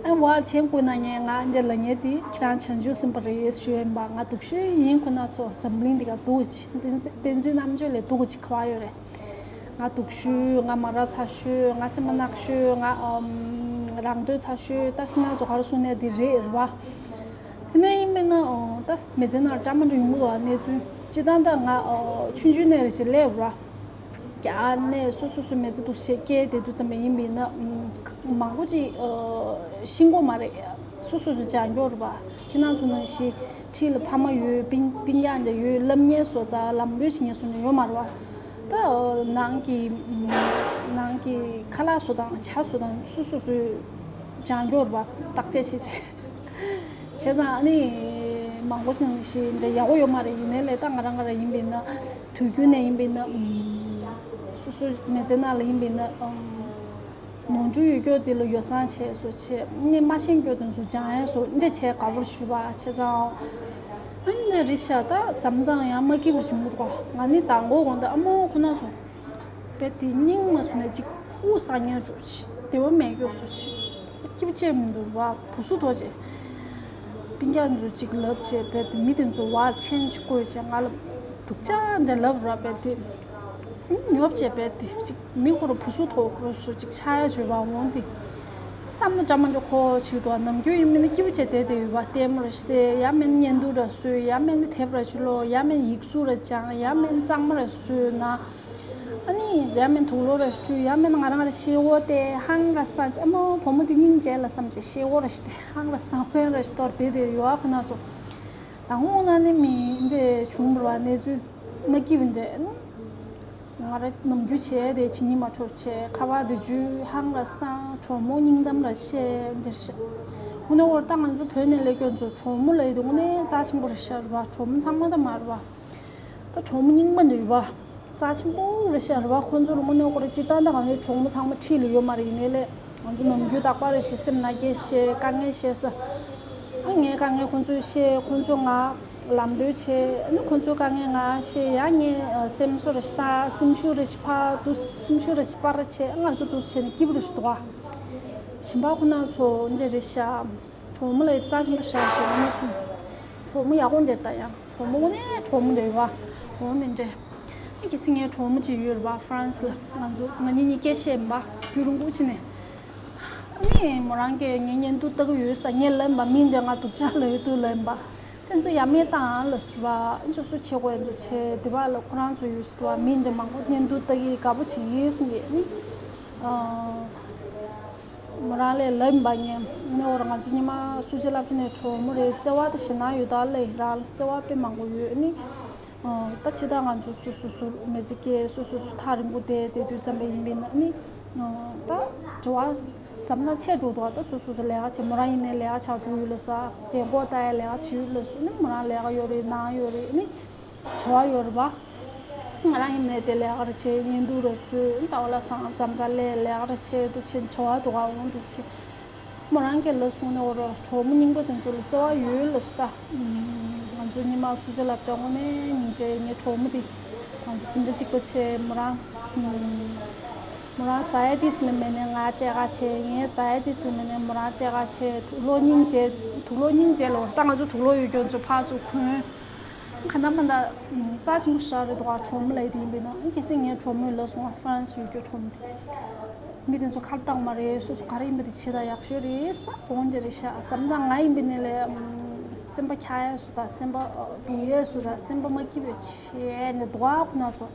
ཨ་བ་ཆེན་བཀོད་ན་ངས་ང་འདྲ་ལ་ངས་དེ་ཁྱེད་རང་བྱང་ཆུབ་སེམས་དཔའ་རེད་ཞུ་ཡ་ཡིན་པ། ང་སྡུག་ཤོས་ཡིན་ཁོ་ན་ཚོ་འཛམ་གླིང་འདི་ག་སྡུག་ཅིག་བསྟན་འཛིན་རྣམ་དཔྱོད་ལས་སྡུག་ཅིག་ག་པར་ཡོད་རེད། ང་སྡུག་ཤོས། ང་མ་ར་ཚ་ཤོས། ང་སེམས་པ་ནག་ཤོས། ང་ཨམ་རང་འདོད་ཚ་ཤོས། ད་ཁྱེད་རང་ཚོ་ག་རེ་གསུང་ནས་འདི་རེད་རེད་པ། དེ་ནས་ཡིན་མིན་ན་ཨོ་ད་མི་ཚེ་ནང་ལ་སྐྲག་མ་འགྲོ་ཡོང་གི་འདུག་གནས་ཚུལ་སྤྱི་བཏང་ད་ང་ཨོ་ཆུང་ཆུང་ནས་རེ་ཞིག་སླེབས་ར། རྒྱ་ནས་སོ་སོ་སོ་མི་ཚེ་འདུག་བྱེད་སྐྱེལ་བསྡད་དུས་ཙམ་པ་ཡིན་པས་ན་ཨམ་མང་པོ་ཅིག་ཨོ་ཤེས་ཀྱི་ཡོད་མ་རེད། སོ་སོ་སོ་སྦྱང་ཀྱི་ཡོད་རེད་པ། ཁྱེད་རང་ཚོ་ནང་བཞིན་འཁྲིས་ལ་ཕ་མ་ཡོད། སྤུན་སྤུན་ཀྱག་འདྲ་ཡོད། ལབ་མཁན་བཟོ་དང་ལམ་སྟོན་བྱེད་མཁན་བཟོ་འདྲ་ཡོད་མ་རེད་པ། ད་ནང་གི་ནང་གི་ཁ་ལག་བཟོ་དང་ཇ་བཟོ་དང་སོ་སོ་སོས་སྦྱང་ཀྱི་ཡོད་རེད་པ། བརྟག་དཔྱད་བྱས་བྱས། བྱས་ཙང་ཨ་ནི་མང་པོ་ཞིག་ཞིག་འདྲ་ཡག་པོ་ཡོད་མ་རེད། ཡིན་ནའི་ལས་ད་ང་རང་ང་རང་ཡིན་པས་ན་དུས་རྒྱུན་ནས་ཡིན་པས་ན་ཨམ་སོ་སོ་མི་ཚེ་ནང་ལ་ཡིན་པས་ན་ཨམ་ནོར་འཁྲུལ་ཡོད་ཀྱོག་དེ་ལ་ཡོ་བསྲང་བྱས་བཟོ་བྱས། ནི་མ་ཤེས་ཀྱོག་དེ་ཚོ་སྦྱང་ཡས་བཟོ་འདྲ་བྱས་དགའ་པོར་ཞུས་པ། བྱས་ཙང་ཨ་ནི་རེད་ཤག་ད་མཚམས་མཚམས་ཡང་མ་སྐྱིད་པ་བྱུང་གི་འདུག་ང་ནི་དང་པོ་དགོང་དག་ཨ་མོ་ཁོ་ན་ཚོ་བས་དེ་སྙིང་མ་སུ་ནས་ཅིག་དབུགས་སང་ཉལ་འགྲོ་ཞིག་བདེ་བ་མེད་ཀྱོག་བཟོ་ཞིག་སྐྱིད་པོ་བྱས་མི་འདུག་བ། བུ་སུ་ཐོག་བྱས། སྤུན་ཀྱག་ཚོ་ཅིག་ལབ་བྱས་བས་དེ་མི་དེ་ཚོ་བར་ཆེན་ཞིག་བཀོད་བྱས་ང་ལ་སྡུག་ཅག་འདྲ་ལབ་ར་བས་དེ། ཉོབ་བྱས་བས་དེ་ཅིག་མི་ཁོ་ར་བུ་སུ་ཐོག་ཁོ་ར་སུ་ཅིག་ཆགས་ཡ་བྱོས་པ་འོང་དེ། བསམ་བློ་འདྲ་མ་འདྲ་ཁོ་བྱེད་འདུག་ནམ་རྒྱུན་ཡིན་མིན་ན་སྐྱིད་པོ་བྱས་བསྡད་བསྡད་ཡོད་པ། ལྟད་མོ་ར་ཞིག་ལྟ། ཡང་མིན་བརྙན་ཐུང་ར་བཟོས། ཡང་མིན་དེབ་ར་ཞིག་ཀློག་ཡང་མིན་ཡིག་གཟུགས་ར་སྦྱང་། ཡང་མིན་གཙང་མ་ར་བཟོས་ན། ཨ་ནི་ཡང་མིན་དུག་ལོག་ར་ཞིག་བཀྲུས། ཡང་མིན་ང་རང་ར་ཤེལ་སྒོ་དེ་ཧང་ར་སང་བྱས། ཨ་མོ་བུ་མོ་དེ་སྙིང་རྗེ་ལ་བསམ་བྱས་ཤེལ་སྒོ་ར་ཞིག་དེ་ཧང་ར་སང་ཕན་ར་ཞིག་གཏོར་བསྡད་བསྡད་ཡོད་པ་ཁོ་ན་ཚོ། དང་པོ་ན་ནི་མི་འདྲ་བྱུང་བ་གནས་ཚུལ་མ་སྐྱིད་པ་འདྲ། ང་ར་ནམ་རྒྱུན་བྱས་དེ་བྱེད་སྙིང་མ་འདོད་བྱས། ཁ་པར་དེ་འཇུས་ཧང་ར་སང་། གྲོགས་མོ་སྙིང་གཏམ་ར་བཤད་འདིར་བཤད། དངོས་གནས་འོ་ད་ང་ཚོ་བོད་ནས་སླེབས་ཁྱོད་ཚོ་གྲོགས་མོ་ལབ་ཡས་དེ་དངོས་གནས་རྩ་ཆེན་པོ་རེད་ཤག་རེད་པ། གྲོགས་མོ་ཚང་མ་ད་མ་རེད་པ། ད་གྲོགས་མོ་རྙིང་པ་འདྲ་ཡོད་པ། རྩ་ཆེན་པོ་རེད་ཤག་རེད་པ། ཁོང་ཚོ་ལ་དངོས་གནས་ཁོ་ར་སྤྱིར་བཏང་ད་གང་ཡོད་གྲོགས་མོ་ཚང་མ་འཁྲིས་ལ་ཡོད་མ་རེད། ཡིན་ནའི་ལས་ང་ཚོ་ནམ་རྒྱུན་རྟག་པར་རེ་ཞིག་སེམས་ནང་སྐད་བཤད། དཀའ་ངལ་བཤད་ས། ཨ་ངའི་དཀའ་ངལ་ཁོང་ཚོས་བཤད། ཁོང་ཚོ་ང་ལམ་སྟོན་བྱས། ཨ་ནི་ཁོང་ཚོའི་དཀའ་ངལ་ང་བཤད། ཡང་ངས་ཨ་སེམས་གསོ་རེ་ཞིག་བཏང་། སེམས་ཤུགས་རེ་ཞིག་འཕར་འདུག་སེམས་ཤུགས་རེ་ཞིག་སྤར་རེ་བྱས། ཨ་ང་ཚོ་འདུག་བྱས་ནས་སྐྱིད་པོ་རེ་ཞིག་འདུག་ཨ། གཞན་པ་ཁོ་ན་ཚོ་འདྲ་རེད་ཤག་གྲོགས་མོ་ལ་རྩ་ཆེན་པོ་ཞེ་དྲག་ཞིག་མ་གསུངས། གྲོགས་མོ་ཡག་པོ་འདྲ་ད་ཡང་། གྲོགས་མོ་དངོས་གནས་གྲོགས་མོ་འདྲ་ཡོད་པ། འོ་ནི་འདྲ། ཨ་གལ་སྲིད་ངའི་གྲོགས་མོ་ཅིག་ཡོད་རེད་པ། ཧྥ་རན་སི་ལ། ང་ཚོ་ང་གཉིས་གཉིས་སྐད་བཤད་ཡིན་པ། རྒྱུན་རིང་པོ་ཅིག་ནས། ཨ་ནི་མོ་རང་གིས་ངའི་བརྙན་ཐུང་ལྟ་གི་ཡོད་ས་ངས་ལབ་ཡིན་པ། མི་འདྲ་ང་སྡུག་ཅག་ལབ་ཡོད་དུས་ལབ་ཡིན་པ། དེ་ཚོ་ཡ་མེད་བཏང་ལབ་སོང་བ། ཨ་ནི་སོ་སོ་བྱེད་དགོས་ཡ་ཚོ་བྱས། དེ་བ་ལ་ཁོ་རང་ཚོ་ཡོད་སྲིད་བ། མི་འདྲ་མང་པོ་བརྙན་ཐུང་ལྟ་གི་དགའ་པོ་བྱེད་ཀྱི་ཡིན་གསུང་གི། ཨ་ནི། ཨ། མོ་རང་ལས་ལབ་ཡིན་པ། ངས་ནི་འོ་ར་ང་ཚོ་ཉི་མ་སུ་ཇི་ལབ་ཐུ་ནས་གྲོགས་མོ་རེད། བརྩེ་བ་དེ་ཞེ་ན་ཡོད་ད་ལབ་ཡིན་ར། བརྩེ་བ་དཔེ་མང་པོ་ཡོད། ཨ་ནི་ཨ་ད་ཇི་ལྟར་ང་ཚོ་སོ་སོ་སོ་མི་ཚེ་སྐྱེལ། སོ་སོ་སོ་ཐག་རིང་པོ་བསྡད་བསྡད་དུས་ཙམ་པ་ཡིན་པས་ན། ཨ་ནི་ཨ་ད་འབྲེལ་བ་མཚམས་མཚམས་ཆད་འགྲོ་འདུག་ད་སོ་སོ་སོ་ལས་ཀ་བྱེད། མོ་རང་ཡིན་ནའི་ལས་ཀ་བྱ་འགྲོ་ཡོད་ལ་ས། རྒན་གོག་ལྟ་ཡ་ལས་ཀ་བྱེད་ཡོད་ལ་སོ། ཨ་ནི་མོ་རང་ལས་ཀ་ཡོད་རེད། ནང་ཡོད་རེད། ཨ་ནི། བྱ་བ་ཡོད་རེད་པ། ང་རང་ཡིན་ནའི་དེ་ལས་ཀ་རེ་བྱེད། བརྙན་ཐུང་རེ་བཟོས། ཟླ་བ་ལ་སང་མཚམས་མཚམས་ལས་ལས་ཀ་རེ་བྱེད་དུ་ཕྱིན། བྱ་བ་འདུག་ག་འོང་དུ་ཕྱིན། མོ་རང་གིས་ལབ་སོང་ནས། འོ་ར་གྲོགས་མོ་རྙིང་པ་དེ་ཚོ་ལ་བརྩེ་བ་ཡོད་ལབ་སོང་ད། ང་ཚོ་ཉི་མ་སུ་ཇི་ལབ་ཀྱང་དངོས་གནས་སྙིང་རྗེ། ངའི་གྲོགས་མོ་དེ་ང་ཚོ་འཛིན་གྲྭ་གཅིག་པ་བྱས། མོ་རང་མོ་རང་ཟ་ཡ་ཏིས་ལ་མེད་ནས་ང་སྤྲད་ག་བྱས། ངས་ཟ་ཡ་ཏིས་ལ་མེད་ནས་མོ་རང་སྤྲད་ག་བྱས། དུག་ལོག་སྙིང་རྗེ། དུག་ལོག་སྙིང་རྗེ་ལ། འོ་ད་ང་ཚོ་དུག་ལོག་ཡོད་ཀྱང་ཚོ་ཕར་ཚུར་གོན། ག་འདྲ་མ་འདྲ་རྩ་ཆེན་པོ་ཞེ་དྲག་རེད་འདུག་ག་གྲོགས་མོ་ལབ་ཡ་དེ་ཡིན་པས་ན། གལ་སྲིད་ངའི་གྲོགས་མོས་ལབ་སོང་བ། ཧྥ་རན་སི་ཡོད་རྒྱུ་གྲོགས་མོ་དེ། མི་དེ་ཚོ་ཁ་བཏང་མ་རེད། སོ་སོ་ག་རེ་ཡིན་པ་དེ་བྱེད་ད་ཡག་ཤོས་རེད་ས། འོང་དེ་རེད་ཤག་མཚམས་མཚམས་ང་ཡིན་པས་ནས་ལས་སེམས་པ་འཁྱག་ཡ་སུ་དང་། སེམས་པ་སྡུག་ཡ་སུ་དང་། སེམས་པ་མ་སྐྱིད་པ་བྱས་ནས་འདུག་ག་ཁོ་ན་ཚོ།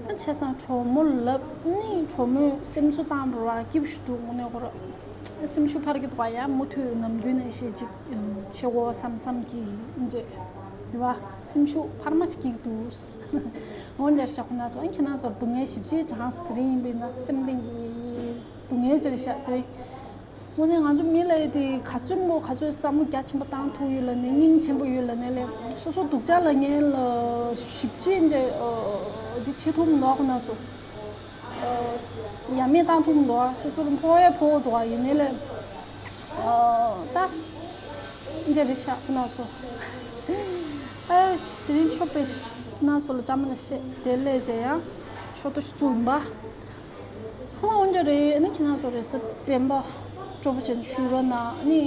ཨ་བྱས་ཙང་གྲོགས་མོ་ལབ་ནི་གྲོགས་མོས་སེམས་གསོ་བཏང་རོགས། སྐྱིད་པོ་ཞིག་འདུག་དངོས་གནས་ཁོ་ར་སེམས་ཤུགས་འཕར་གྱི་འདུག་ག་ཡ་མུ་མཐུད་ནམ་རྒྱུན་ནས་ཤེས་ཅིག་བྱེད་དགོས་བསམ་བསམ་གྱི་འདྲ་བ། སེམས་ཤུགས་འཕར་མ་ཞིག་སྐྱིད་འདུག་འོ་འདྲ་ཞག་ཁོ་ན་ཚོ། ཨ་ཁྱེད་རང་ཚོར་སྡུག་བསྔལ་ཞེ་པོ་ཅིག་གྲངས་སུ་དེ་རིང་ཡིན་པས་ན་སེམས་གཏིང་གི་སྡུག་བསྔལ་ཅིག་རེད་ཤག་དེ་རིང་། དངོས་གནས་ང་ཚོ་མི་ལ་ཡི་དེ་ག་ཚོད་མོ་ག་ཚོད་བསམ་བློ་རྒྱ་ཆེན་པོ་བཏང་ཐུབ་ཡོད་ལ་ནས། སྙིང་ཆེན་པོ་ཡོད་ལ་ནས་ལས། སོ་སོ་སྡུག་ཅག་ལབ་མཁན་ལ་ཞེ་པོ་ཅིག་འདྲ་འདི་བྱེད་ཐུབ་མི་འདུག་ཁོ་ན་ཚོ། ཡ་མེད་བཏང་ཐུབ་མི་འདུག་ཨ། སོ་སོར་ཕོ་ཡ་ཕོ་འདུག་ཨ། ཡིན་ནའི་ལས། ཨོ། ད། འདྲ་རེད་ཤག་ཁོ་ན་སོ། ཨ་ཤི་དེ་རིང་ཆོ་པེ་ཤི་ཁོ་ན་སོ་ལ་ཏྲ་མ་ལ་ཤེ་དེ་ལས་བྱས་ཡ། ཆོ་ཏོ་ཤི་ཙུ་ཡིན་པ། ཧོ་འདྲ་རེད། ཨ་ནི་ཁྱེད་རང་ཚོ་རེས་གཟའ་སྤེན་པ་སྤྲོ་པོ་ཅན་ཞུ་རོགས་གནང་། ཨ་ནི་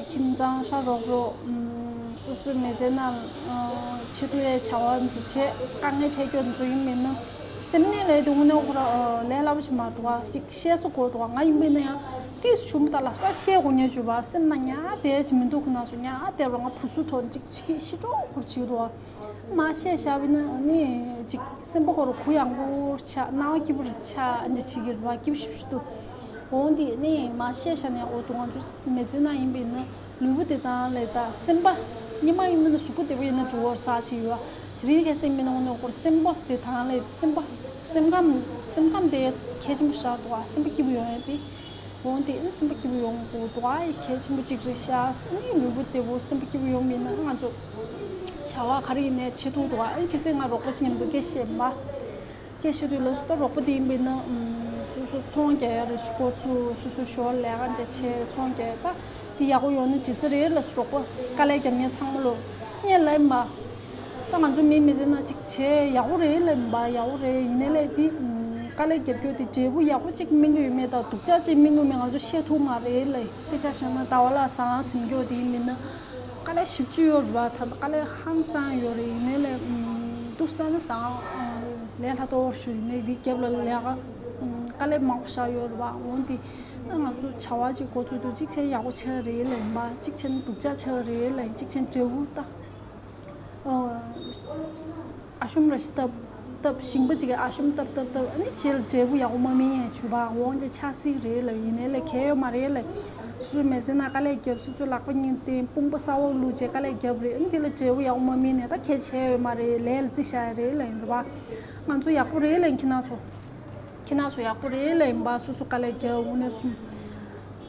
ཁྱིམ་ཚང་ཤ་རོགས་རོགས། སོ་སོའི་མི་ཚེ་ནང་བྱེད་ཐུབ་ཡའི་བྱ་བ་ཚོ་བྱེད། དཀའ་ངལ་འཕྲད་རྒྱུ་ཚོ་ཡིན་མིན་ན་སེམས་ནད་ལས་དུ་དངོས་གནས་ཁོ་ར་ལས་སླ་པོ་ཞིག་མ་འདུག་བ། ཞིག་བཤད་སྲོལ་གོ་འདུག་བ། ང་ཡིན་པས་ན་ཡང་ཏིས་ཆུང་མོ་དང་ལབ་ས་བཤད་དགོས་ཉེ་ཞུ་བ། སེམས་ནང་ཉག་བསྡད་ཅིག་མི་འདུག་ཁོ་ན་སོ་ཉག་བསྡད་རོགས། ང་བུ་སུ་ཐོག་ཅིག་ཅིག་ཤི་གྲོགས་ཁོར་བྱེད་འདུག་བ། མ་བཤད་བཞག་པས་ན་ནི་ཅིག་སེམས་པ་ཁོ་ར་གུ་ཡངས་པོ་ཆགས། སྣང་བ་སྐྱིད་པོ་རེ་ཆགས། འདི་བྱེད་ཀྱི་རེད་བ། སྐྱིད་པོ་ཞིབ་ཞིབ་འདུག་འོ་འདི་ནི་མ་བཤད་བཞག་ནས། འོ་འདུག་ང་ཚོ་མི་ཚེ་ནང་ཡིན་པས་ན། ལུས་པོ་དེ་དང་ལས་ད་སེམས་པ། སྙིང་མ་ཡིན་མིན་ན་གཟུགས་པོ་བདེ་པོ་ཡིན་ན་འགྲོ་བར་ཟ་ཆེ་ཡོད། དེ་རིང་ཁ་སེམས་མིན་ན་འོ་ནི་སྐོར་སེམས་པ་དེ་དང་ལས་སེམས་པ། སེམས་ཁམས། སེམས་ཁམས་དེ་གལ་ཆེན་པོ་ཞིག་འདུག་བ། སེམས་པ་སྐྱིད་པོ་ཡོང་ཡ་དེ། འོ་དེ་སེམས་པ་སྐྱིད་པོ་ཡོང་དགོས་འདུག་བ། གལ་ཆེན་པོ་གཅིག་རེད་ཤག་ནི་ལུས་པོ་བདེ་པོ་སེམས་པ་སྐྱིད་པོ་ཡོང་མིན་ན་ང་ཚོ་བྱ་བ་ག་རེ་ཡིན་ནའི་བྱེད་ཐུབ་འདུག་བ། ཨ་ནི་གལ་སྲིད་ང་རོགས་པ་ཞིག་མཉམ་དུ་སྐད་བཤད་མ། སྐད་ཆ་དུས་ལ་སུ་ད་རོགས་པ་དེ་ཡིན་པས་ན། ཨམ། སོ་སོ་ཚོང་རྒྱག་ཡ་རེ་ཞིག་འགོ་ཚུགས། སོ་སོ་ཞོར་ལས་ཀ་འདྲ་བྱས་ཚོང་རྒྱག་ཡ་ད་དེ་ཡག་པོ་ཡོང་ན་འགྲིག་ས་རེད་ལ། རོགས་པ་དཀའ་ལས་རྒྱབ་མཁན་ཚང་མ་ལོ་ངས་ལབ་ཡིན་པ། ད་ང་ཚོ་མིའི་མི་ཚེ་ནང་ཅིག་བྱས་ཡག་པོ་རེད་ལབ་ཡིན་པ། ཡག་པོ་རེད། ཡིན་ནའི་ལས་དེ་དཀའ་ལས་རྒྱབ་རྒྱུ་དེ་འབྲས་བུ་ཡག་པོ་ཅིག་སྨིན་གྱི་ཡོད་མེད་དང་སྡུག་ཅག་ཅིག་སྨིན་གྱི་ཡོད་མེད་ང་ཚོ་ཤེས་ཐུབ་མ་རེད་ལབ། དཔེ་ཆ་བཞག་ན་ཟླ་བ་ལ་ཟ་ཁང་ཟིན་རྒྱུ་དེ་ཡིན་མིན་ན། དཀའ་ལས་ཞེ་པོ་ཅིག་ཡོད་རེད་བ། ད་ལྟ་དཀའ་ལས་ཧང་སང་ཡོད་རེད། ཡིན་ནའི་ལས་འདུག་ས་ནི་ཟ་ཁང་ལས་སླ་ཏོག་ཞུ། ཡིན་ནའི་འདི་རྒྱབ་ལ་ལས་ཀ་དཀའ་ལས་མང་པོ་བཞག་ཡོད་རེད་བ། འོན་ཏེ་ད་ང་ཚོ་བྱ་བ་ཅིག་འགོ་ཚུགས་དུས་གཅིག་བྱས་ཡག་པོ་ཆགས་རེད་ལབ་ཡིན་པ། གཅིག་བྱས་ན་སྡུག་ཅག་ཆགས་རེད་ལབ། གཅིག་བྱས་ན་འབྲས་བུ་ད། ཨ་ཤུམ་ར་ཤི་བཏབ་བཏབ། ཞིང་པ་ཅིག་གིས་ཨ་ཤུམ་བཏབ་བཏབ་བཏབ། ཨ་ནི་རྗེས་ལ་འབྲས་བུ་ཡག་པོ་མ་སྨིན་ཡ་ཞུ་བ། འོང་ཅེ་ཆགས་སྲིད་རེད་ལབ། ཡིན་ནའི་ལས་གལ་ཡོད་མ་རེད་ལབ། སོ་སོའི་མི་ཚེ་ནང་དཀའ་ལས་བརྒྱབ། སོ་སོའི་ལག་པ་གཉིས་བསྟན། དཔུང་པ་གསར་པ་བླུགས་བྱས་དཀའ་ལས་བརྒྱབ་རེད། ཨ་ནི་དེ་ལ་འབྲས་བུ་ཡག་པོ་མ་སྨིན་ནས་ད་གལ་ཆེ་ཡོད་མ་རེད། ལས་ལ་རྩི་བཞག་ཡ་རེད་ལབ་ཡིན་རེད་བ། ང་ཚོ་ཡག་པོ་རེད་ལབ་ཡིན། ཁྱེད་རང་ཚོ། ཁྱེད་རང་ཚོ་ཡག་པོ་རེད་ལབ་ཡིན་པ། སོ་སོ་དཀའ་ལས་བརྒྱབ་དངོས་གནས་སོང་།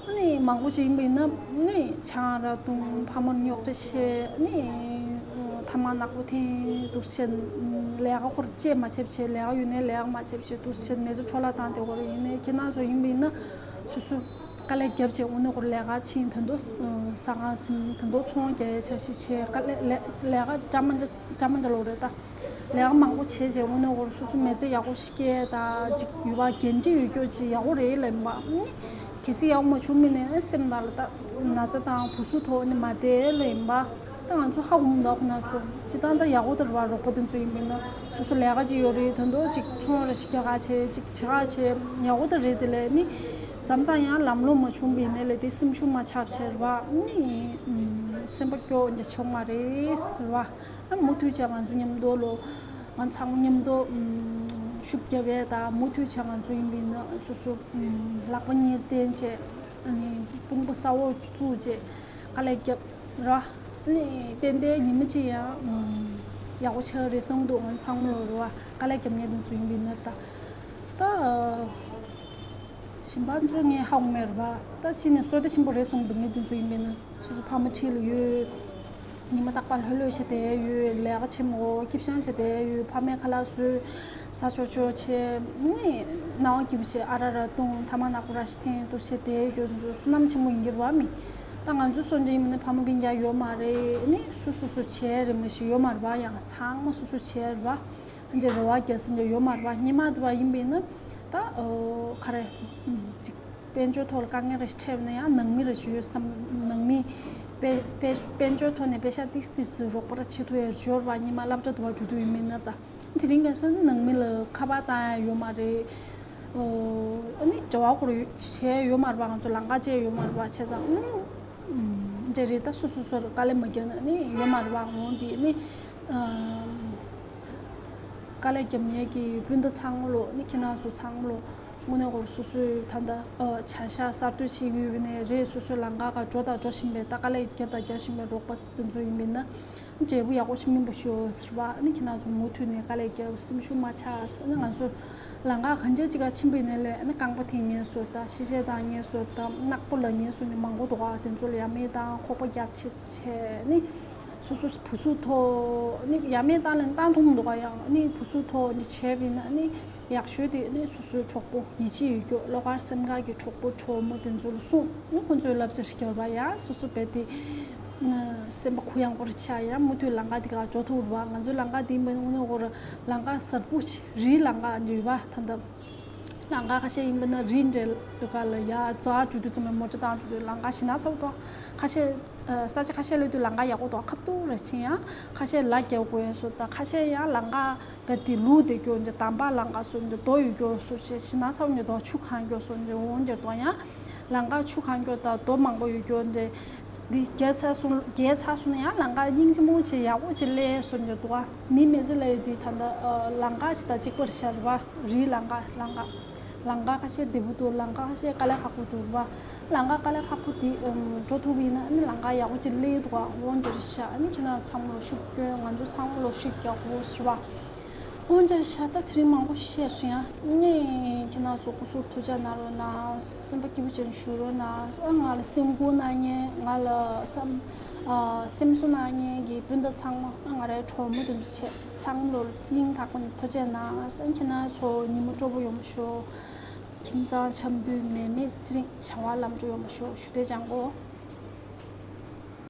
ཨ་ནི་མང་པོ་ཞིག་ཡིན་པ་ཡིན་ན་ནི་ཆང་རག་འཐུང་། ཕ་མར་རྙོག་དྲ་བཤད། ནི་ཐ་མག་ནག་པོ་འཐེན། འདུག་སེ་བྱས་ལས་ཀ་ཁོ་ར་བྱེད་མ་བྱེད་བྱས། ལས་ཀ་ཡོད་ནའི་ལས་ཀ་མ་བྱེད་བྱས། འདུག་སེ་བྱས་མི་ཚེ་འཕྲོ་བརླག་བཏང་བསྡད་ཡོད་རེད། ཡིན་ནའི་ཁྱེད་རང་ཚོ་ཡིན་པ་ཡིན་ན་སོ་སོ་དཀའ་ལས་བརྒྱབ་བྱས་དངོས་གནས་ཁོ་ར་ལས་ཀ་ཕྱིན། ད་དུང་ཟ་ཁང་ཟིན། ད་དུང་ཚོང་རྒྱག་ཡའི་འཆར་གཞི་བྱས། དཀའ་ལས་ལས་ལས་ཀ་འདྲ་མ་འདྲ་འདྲ་མ་འདྲ་ལོག་རེད་ད། ལས་ཀ་མང་པོ་བྱས་བྱས་དངོས་གནས་ཁོ་ར་སོ་སོ་མི་ཚེ་ཡག་པོ་ཞིག་སྐྱེལ་ད་ཅིག་ཡོད་པ། འགན་འཁྲི་ཡོད་རྒྱུ་ཅིག་ཡག་པོ་རེད་ལབ་ཡིན་པ། གལ་སྲིད་ཡག་པོ་མ་བྱུང་མིན་ནས་སེམས་ནང་ལ་ད་ན་ཚ་དང་བུ་སུ་ཐོག་ནི་མ་བསྡད་ལབ་ཡིན་པ། ད་ང་ཚོ་ཧ་གོ་མི་འདུག་ཁོ་ན་ཚོ་སྤྱིར་བཏང་ད་ཡག་པོ་ད་རེད་བ། རོགས་པ་དེ་ཚོ་ཡིན་པས་ན་སོ་སོ་ལས་ཀ་ཅིག་ཡོད་རེད། ད་དུང་ཅིག་ཚོང་ར་ཞིག་རྒྱག་ག་བྱས་ཅིག་བྱེད་ག་བྱས་ཡག་པོ་ད་རེད། དེ་ལས་ནི་མཚམས་མཚམས་ཡང་ལམ་ལྷོང་མ་བྱུང་བའི་ནས་ལས་དེ་སེམས་ཤུགས་མ་ཆག་བྱས་རེད་བ། ནི་སེམས་པ་སྐྱོ་འདྲ་ཆོག་མ་རེད་ཟེར་བ། ཨ་མུ་མཐུད་བྱས་ང་ཚོ་མཉམ་དུ་ལོ། ང་ཚང་མ་མཉམ་དུ་ཤུགས་རྒྱབ་པས་ད་མུ་མཐུད་བྱས་ང་ཚོ་ཡིན་པས་ན་སོ་སོ་ལག་པ་གཉིས་བསྟན་བྱས། ཨ་ནི་དཔུང་པ་གསར་པ་བཙུགས་བྱས་དཀའ་ལས་བརྒྱབ་ར། ཨ་ནི་ཏན་ཏན་ཉི་མ་གཅིག་ཡང་ཡག་པོ་ཆགས་རེད་བསམ་འདུག་ང་ཚང་མ་ལོ་རེ་བ་དཀའ་ལས་རྒྱབ་མཁན་དེ་ཚོ་ཡིན་པས་ན་ད། ད། གཞན་པ་ཚོ་ངས་ཧ་གོ་མེད་རེད་པ། ད་ཅི་ནས་བསོད་བདེ་ཆེན་པོ་རེད་བསམ་འདུག་ངས་དེ་ཚོ་ཡིན་པས་ན་སོ་སོ་ཕ་མ་འཁྲིས་ལ་ཡོད། ཉི་མ་རྟག་པར་ལྷོད་ལྷོད་བྱས་བསྡད་ཡོད། ལས་ཀ་བྱེད་མ་དགོས། སྐྱིད་ཤང་བྱས་བསྡད་ཡོད། ཕ་མའི་ཁ་ལག་བཟོས། ཟ་ཆོག་ཆོག་བྱས། ནི་སྣང་བ་སྐྱིད་པོ་བྱས། ཨ་ར་ར་བཏུང་། ཐ་མག་ནག་པོ་ར་ཞིག་འཐེན། འདུག་བྱས་བསྡད་ཡོད། དེ་ཚོ་བསོད་ནམས་ཆེན་པོ་ཡིན་གྱི་རེད་པ་མི། ད་ང་ཚོ་སོ་འདྲ་ཡིན་པ་ན་ཕ་མ་སྤུན་ཀྱག་ཡོད་མ་རེད། ནི་སུ་སོ་སོ་བྱས་རེད་མ་གཞི་ཡོད་མ་རེད་པ། ཡང་ཚང་མ་སོ་སོ་བྱས་རེད་པ། འདྲ་རེ་བ་རྒྱག་ས་འདྲ་ཡོད་མ་རེད་པ། སྔོན་མ་དེ་བ་ཡིན་པས་ན་ད་ཨོ་ག་རེ་ཅིག་དཔལ་འབྱོར་ཐོག་ལ་དཀའ་ངལ་རེ་ཞིག་འཕྲད་པ་ན་ཡང་ནང་མི་རེ་ཞིག་ཡོད་བསམ། ནང་མི་དཔལ་དཔལ་དཔལ་འབྱོར་ཐོག་ནས་པེ་ཤ་ཏིག་ཏིག་ཙམ་རོགས་པ་ར་བྱེད་ཐུབ་ཡ་ཞོར་བ་སྔོན་མ་སློབ་གྲྭ་དེ་བ་འགྲོ་དུས་ཡིན་མིན་ན་ད་དེ་རིང་ཁ་སང་ནང་མི་ལ་ཁ་པར་བཏང་ཡ་ཡོད་མ་རེད། ཨོ་ཨ་ནི་འབྲེལ་བ་སྐོར་བྱས་ཡོད་མ་རེད་པ། ང་ཚོ་ལམ་ཁ་བཅད་ཡོད་མ་རེད་པ། བྱས་ཙང་ཨུམ། འདྲ་རེད། ད་སོ་སོ་སོར་དཀའ་ལས་མ་བརྒྱབ་ན་ནི་ཡོད་མ་རེད་པ། འོང་དེ་ནི་དཀའ་ལས་རྒྱབ་མཁན་གྱི་སྤུན་ཟླ་ཚང་མ་ལོ། ནི་ཁྱེད་རང་ཚོ་ཚང་མ་ལོ། དངོས་གནས་ཁོ་ར་སོ་སོའི་ད་ལྟ་བྱ་གཞག་གསར་གཏོད་བྱེད་ཀྱི་ཡོད་པ་ནས་རེད། སོ་སོའི་ལམ་ཁ་ཁ་འགྲོ་དང་འགྲོ་བཞིན་པའི་ད་དཀའ་ལས་རྒྱབ་དང་རྒྱབ་བཞིན་པའི་རོགས་པ་དེ་ཚོ་ཡིན་པས་ན་འབྲས་བུ་ཡག་པོ་ཞིག་སྨིན་པ་ཤོག་ཟེར་བ། ནི་ཁྱེད་རང་ཚོ་མུ་མཐུད་ནས་དཀའ་ལས་རྒྱབ། སེམས་ཤུགས་མ་ཆག་ནི་ང་ཚོ་ལམ་ཁ་གང་འདྲ་ཅིག་ག་ཕྱིན་པའི་ནས་ལས་ནི་རྐང་པ་འཐེན་མཁན་ཚོ་དང་ཤི་ཤེད་བཏང་མཁན་ཚོ་དང་ནག་པོ་ལབ་མཁན་ཚོ་ནི་མང་པོ་འདུག་ག་དེ་ཚོ་ལ་ཡ་མེད་དང་ཁོག་པ་རྒྱག་ཆེ་ཆེ་ནི། སོ་སོ་བུ་སུ་ཐོ་ནི་ཡ་མེད་ཏང་ལན་ཏང་ཐུང་འདུག་ག་ཡང་ནི་བུ་སུ་ཐོ་ནི་ཆེ་བི་ན་ནི་ཡག་ཤོས་དེ་ནི་སོ་སོའི་གྲོགས་པོ་ཡིད་ཆེས་ཡོད་རྒྱུ་བློ་དཀར་སེམས་དཀར་གྱི་གྲོགས་པོ་གྲོགས་མོ་དེ་ཚོ་ལ་གསུངས་ནི་ཁོང་ཚོའི་བསླབ་བྱ་ཞིག་བརྒྱབ་པ་ཡ་སོ་སོ་བས་དེ་སེམས་པ་གུ་ཡངས་པོར་ཆགས་ཡ་མུ་མཐུད་ལམ་ཁ་དེ་ག་འགྲོ་ཐུབ་ར་བ། ང་ཚོའི་ལམ་ཁ་དེ་མིན་དངོས་གནས་ཁོ་ར་ལམ་ཁ་གསར་པོ་ཆེ་རིའི་ལམ་ཁ་འདུས་པ་ད་ལྟ། ལམ་ཁ་ཁ་ཤས་ཡིན་པ་ན་རི་འདྲ་ག་ལ་ཡ་རྫ་འགྲོ་དུས་ཙམ་པའི་མོ་ཊ་བཏང་འགྲོ་དུས་ལམ་ཁ་ཞེ་ན་ཚ་པོ་འདུག་ཁ་ཤས་ས་ཆ་ཁ་ཤས་སླེབས་དུས་ལམ་ཁ་ཡག་པོ་འདུག་ཁ་ཐུག་རེ་ཕྱིན་ཡང་ཁ་ཤས་ལ་རྒྱག་དགོས་ཡ་སོ་ད་ཁ་ཤས་ཡང་ལམ་ཁ་བ་དེ་ལུག་དེ་སྐྱོ་འདི་དམ་པ་ལམ་ཁ་སོ་འདི་རྡོ་ཡོད་སྐྱོ་སོ་ཞེ་ཞེ་ན་ཚ་པོ་འདི་རྡོ་ཆུ་གང་སྐྱོ་སོ་འདི་འོང་འདིར་དོ་ཡང་ལམ་ཁ་ཆུ་གང་སྐྱོ་ད་རྡོ་མང་པོ་ཡོད་སྐྱོ་འདི། འདི་རྒྱལ་ཚ་སོང་རྒྱལ་ཚ་སོང་ན་ཡང་ལམ་ཁ་སྙིང་རྗེ་མོ་ཆེ་ཡག་པོ་ཆེ་ལས་སོ་འདི་འདུག་ག་མི་མེད་ཚེ་ལ་ཡོད་དུས་ད་ལྟ་ལམ་ཁ་ཞིག་དང་གཅིག་པར་ཤར་བ་རིའི་ལམ་ཁ་ལམ་ཁ་ལམ་ཁ་ཁ་ཤས་བདེ་པོ་འདུག་ལམ་ཁ་ཁ་ཤས་དཀའ་ལས་ཁག་པོ་འདུག་བ། ལམ་ཁ་དཀའ་ལས་ཁག་པོ་དེ་འགྲོ་ཐུབ་ཡིན་ན་ནི་ལམ་ཁ་ཡག་པོ་ཅིག་སླེབས་འདུག་ག་འོང་འདིར་ཤ་ནི་ཁྱེད་རང་ཚང་མ་ལ་ཤུགས་སྐྱོན་ང་ཚོ་ཚང་མ་ལ་ཤུགས་རྒྱག་དགོས་ཟེར་བ། འོང་འདིར་ཤ་ད་དེ་རིང་མང་པོ་བཤད་སོང་ཡ་ནི་ཁྱེད་རང་ཚོ་སྐུ་གཟུགས་ཐུགས་ཅག་གནང་རོགས་གནང་སེམས་པ་སྐྱིད་པོ་ཅན་ཞུ་རོགས་གནང་ང་ལ་སེམས་ཁུར་གནང་མཁན་ང་ལ་བསམ་སེམས་གསོ་གནང་མཁན་གྱི་སྤུན་ཟླ་ཚང་མ་ང་རའི་གྲོགས་མོ་དེ་ཚོ་ཆེ་ཚང་མ་ལ་སྙིང་ཐག་པ་ནས་ཐུགས་ཆེ་གནང་ཁྱེད་རང་ཚོ་ཉིན་མོ་སྤྲོ་པོ་ཡོང་ཤོག་ཁྱིམ་ཚང་འཆམ་མཐུན་ནད་མེད་ཚེ་རིང་བྱ་བ་ལམ་འགྲོ་ཡོང་ཤོག་ཞུ་བདེ་ཅང་གོ།